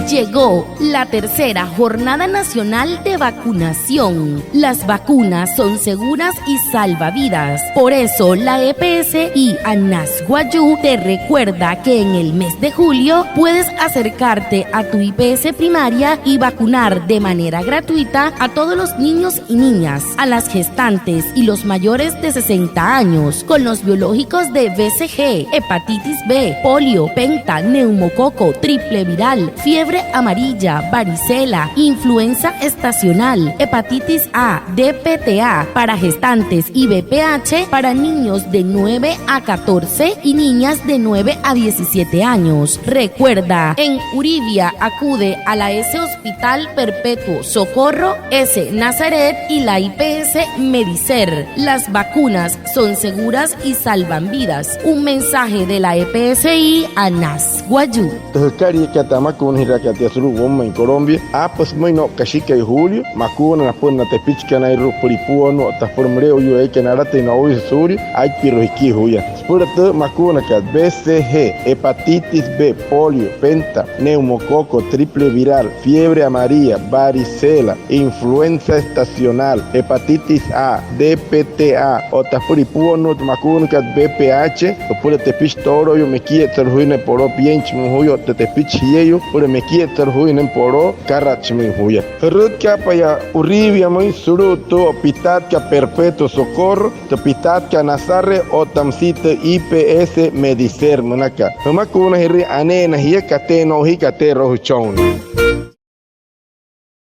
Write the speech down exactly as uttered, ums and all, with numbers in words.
Llegó la tercera Jornada Nacional de Vacunación. Las vacunas son seguras y salvavidas. Por eso, la E P S I Anas Wayuu te recuerda que en el mes de julio puedes acercarte a tu I P S primaria y vacunar de manera gratuita a todos los niños y niñas, a las gestantes y los mayores de sesenta años, con los biológicos de B C G, hepatitis B, polio, penta, neumococo, triple viral, fiebre amarilla, varicela, influenza estacional, hepatitis A, D P T A para gestantes y V P H para niños de nueve a catorce y niñas de nueve a diecisiete años. Recuerda, en Uribia acude a la S Hospital Perpetuo Socorro, S Nazaret y la I P S Medicer. Las vacunas son seguras y salvan vidas. Un mensaje de la E P S I Anas Wayuu. Tü jükalia aka tü amakuunajiraa aka tia sulu'u woumain Colombia, aapüsü müin no'u kashikai julio, makuuna napüna na tepichikanairua süpüla ipuonuu otta süpüla müle'uyuu eekai nalatüin no'uise suulia, aippirua jikii juya. Süpüla tü makuunakat B C G, hepatitis B, polio, penta, neumococo, triple viral, fiebre amarilla, varicela, influenza estacional, hepatitis A, D P T A, otta süpüla ipuonuu tü makuunakat V P H, süpüla tepichi tooloyuu mekietsalü juya ne'e poloo pienchimüin juya otta tepichi jieyuu, süpüla mekietsalü juya ne'e poloo karatshimüin juya. Jürütkaapa yaa Uribiamüin sulu'u tü o'u pitaatkat Perpetuo Socorro, tü pitaatkat Nazaret otta müsia tü I P S Medicer münakat. Jümakuunajirii aneena jia, kateena o'u jia, kateerü o'u jüchonnii.